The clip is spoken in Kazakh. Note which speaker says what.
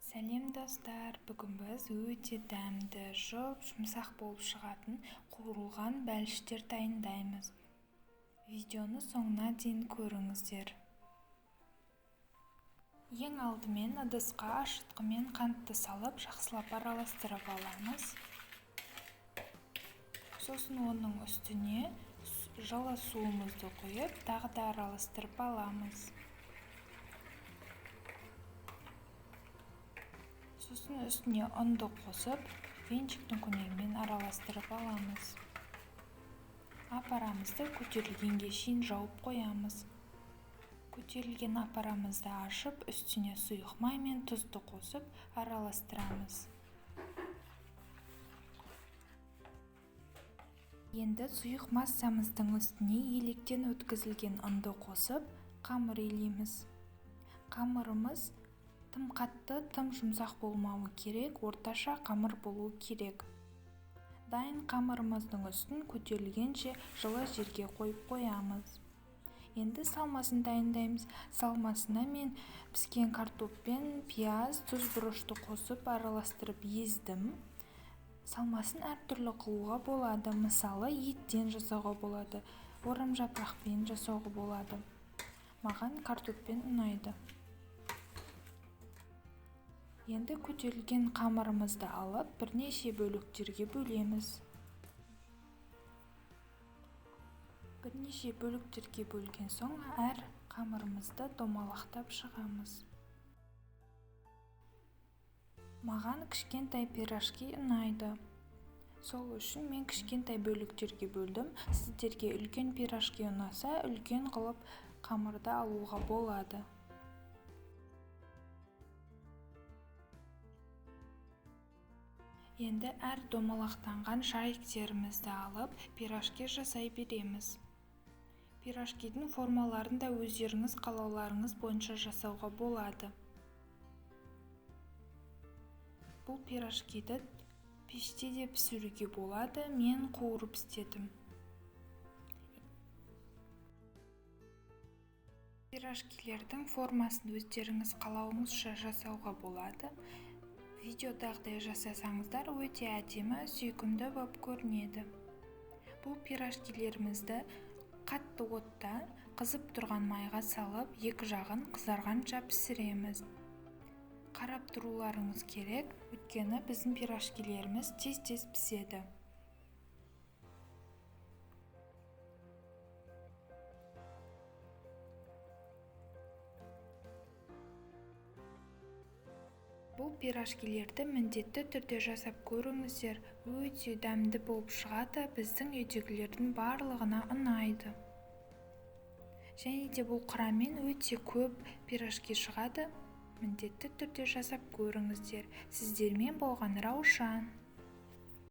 Speaker 1: Сәлем достар, бүгін біз өте дәмді, жұп-жұмсақ болып шығатын қуырылған бәліштер дайындаймыз. Видеоны соңына дейін көріңіздер. Ең алдымен ыдысқа ашытқы мен қантты салып, жақсылап араластырып аламыз. Сосын оның үстіне жылы суымызды құйып, тағы да араластырып аламыз. Сосын үстіне ұнды қосып, венчиктің көмегімен араластырып аламыз. Апарамызды көтерілгенге шейін жауып қоямыз. Көтерілген апарамызды ашып, үстіне сұйық май мен тұзды қосып араластырамыз. Енді сұйық массамыздың үстіне електен өткізілген ұнды қосып, қамыр илейміз. Қамырымыз тым қатты, тым жұмсақ болмауы керек, орташа қамыр болу керек. Дайын қамырымыздың үстін көтерілгенше жылы жерге қойып қоямыз. Енді салмасын дайындаймыз. Салмасына мен піскен картоппен пияз, тұз, бұрышты қосып араластырып ездім. Салмасын әртүрлі қылуға болады. Мысалы, еттен жасауға болады, орам жапырақпен жасауға болады. Маған картоппен ұнайды. Енді көтерілген қамырымызды алып, бірнеше бөліктерге бөлеміз. Бірнеше бөліктерге бөлген соң, әр қамырымызды домалақтап шығамыз. Маған кішкентай пирожки ұнайды. Сол үшін мен кішкентай бөліктерге бөлдім. Сіздерге үлкен пирожки ұнаса, үлкен қылып қамырды алуға болады. Енді әр домалақтанған шариктерімізді алып, пирожки жасай береміз. Пирожкидің формаларын да өздеріңіз қалауларыңыз бойынша жасауға болады. Бұл пирожкиді пеште де пісіруге болады, мен қуырып істедім. Пирожкилердің формасын өздеріңіз қалауыңызша жасауға болады. Видеодағыдай жасасаңыздар өте әдемі, сүйкімді болып көрінеді. Бұл пирожкилерімізді қатты отта қызып тұрған майға салып, екі жағын қызарғанша пісіреміз. Қарап тұруларыңыз керек, өйткені біздің пирожкилеріміз тез-тез піседі. Бұл пирожкилерді міндетті түрде жасап көріңіздер, өте дәмді болып шығады, біздің үйдегілердің барлығына ұнайды. Және де бұл құраммен өте көп пирожки шығады, міндетті түрде жасап көріңіздер. Сіздермен болған Раушан.